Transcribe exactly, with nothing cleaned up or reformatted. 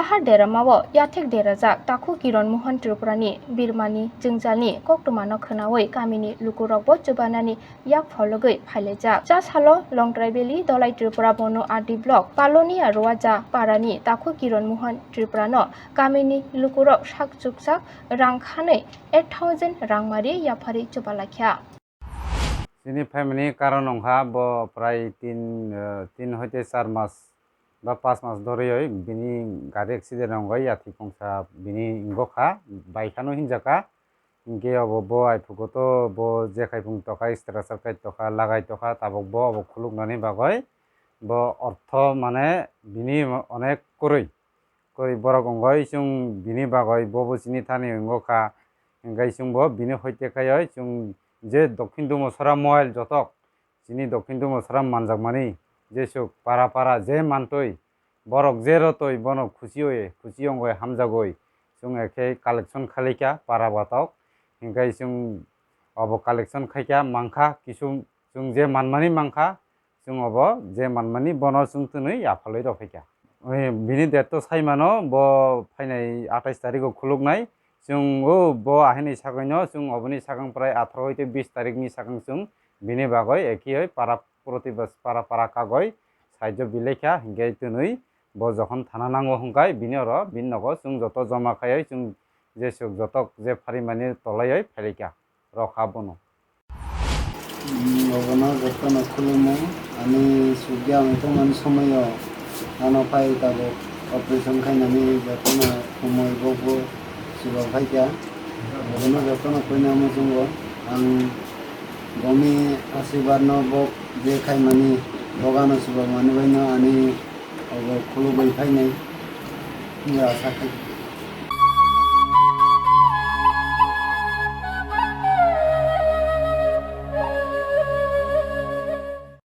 Har deramao yathek derajak takhu Kiron Mohan Tripurani birmani jwngjalni koktwmano khwnawi kamini lukurokbo chubanani yak phologwi phailaijak. Chasalo Longtrai Valley Dolai Tripura Bono R D block Palonia Roaja parani takhu Kiron Mohan Tripurano kamini lukurok sak chuksak rang khanwi eight thousand rangmari yapharwi chubalaikha. Chini phaimani karon wngkha bo prai tin, eh, tin hoite char mas ba pas mas dhorioi bini gari accident wngwi yathwi kongsa bini wngokha, baikhano hinjakha. Hinkhe obo bo aiphugoto bo jekhaipung tokha, stretcher khai tokha, lagai tokha, tabuk bo obo khuluknani bagwi bo ortho mane bini onek kwrwi. Kwrwi borok wngwi chwng bini bagwi bobo chini thani wngokha, hinkhe chwngbo bini hoite khaioi chwng je Dokhin Dumosora mobile jotok chini Dokhin Dumosora manjakmani jesuk para para je mantwi borok je rotwi bono khuchioi khuchi wngwi hamjagwi chwng ekhe collection khalaikha para batok, hinkhe chwng obo collection khaikha mankha kisu chwng je manmani mankha, chwng obo je manmani bono chwng twnwi yaphalwi rw phaikha. Bini date to saimano bo phainai atais tarikgo khuluknai, chwng o bo ahini sagwino chwng oboni sakang prai atharo hoite bis tarikni sakang chwng bini bagwi ekhioi para protibas para para kagoi saijo bilaikha, hinkhe twnwi bo jokhon thana nango hwnkhe bini oro bini nogo chwng joto joma khaioi chwng jesuk jotok je pharimani tolaioi phailaikha rokha bono. Obono jotono khulumung, ani sukya wng tongmani somoio ano phai tabuk operation khainani jotono khumui bokbo chubak phaikha. Obono jotono puina muchungo ang boni asirwadno bok je khaimani bok ano chubakmani baino ani obo khulugwi phainai hwnwi asa khaikha.